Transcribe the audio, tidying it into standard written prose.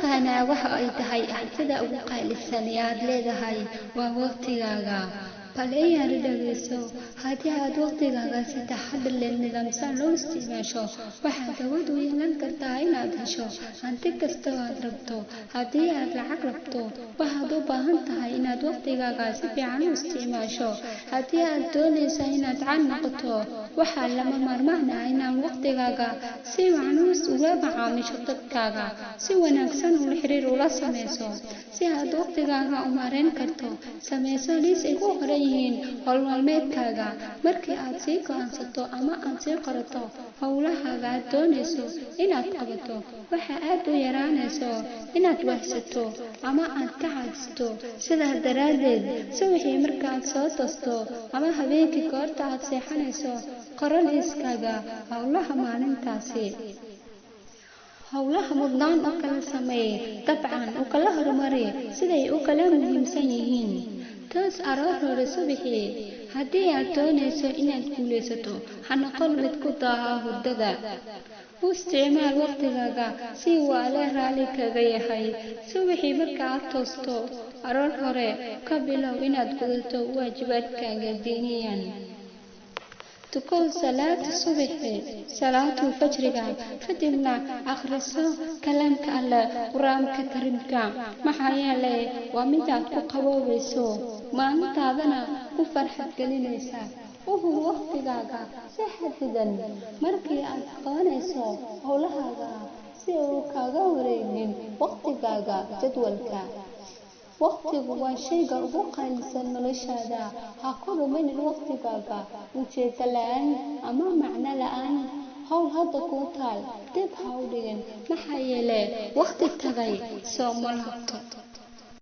Mataqaanaa waxa ay tahay hantida ugu qaalisan ee aad leedahay? Waa waqtigaaga. Bal in yar dhageyso. Haddii aad waqtigaaga si taxaddar leh, nidaamsan loo isticmaasho, waxaad awood u yeelan kartaa inaad hesho hanti kasta oo aad rabto. Haddii aad lacag rabto, waxaad u baahan tahay inaad waqtigaaga si fiican u isticmaasho. Haddii aad doonayso inaad caan noqoto, waxaa lama maarmaan ah inaad waqtigaaga si wacan ula macaamisho dadkaaga, si wanaagsan ula xiriir ula sameyso. Si aad waqtigaaga u maareyn karto, sameyso liis ay ku qoran yihiin hawl maalmeedkaaga. Markii aad sii go'aansato ama aad sii qorato howlahaaga aad doonayso inaad qabato, waxa aad u yaraanayso inaad wahsato ama aad ka caajisto. Sidaa daraaddeed, subaxii marka aad soo toosto ama habeenkii goorta aad seexanayso, qoro liiskaaga howlaha maalintaasi. Howlaha mudnaan u kala sameey, dabcan u kala horumari siday u kala muhiimsan yihiin. Toos aroor hore subaxii. Haddii aad doonayso inaad guulaysato, ha noqon mid ku daaha hurdada. U isticmaal waqtigaaga si uu Alle raalli kaga yahay. Subaxii marka aad toosto aroor hore, ka bilow inaad gudato waajibaadkaaga diiniyan. Tuko salaada subaxi, salaatu fajriga, kadibna akhriso kalaamka Alle, Qur-aanka Kariimka, maxaa yeelay waa mid aad ku qaboobayso, maalintaadana ku farxad gelinaysa. U hur waqtigaaga si xadidan markii aad qabanayso howlahaaga, si uu kaaga wareegin waqtigaaga jadwalka. Waqtigu waa shayga ugu qaalisan noloshaada. Ha ku luminin waqtigaaga ujeedo la'aan ama macno la'aan. Howl hadda kuu taal dib ha u dhigin, maxaa yeelay waqti tagay soo ma laabto.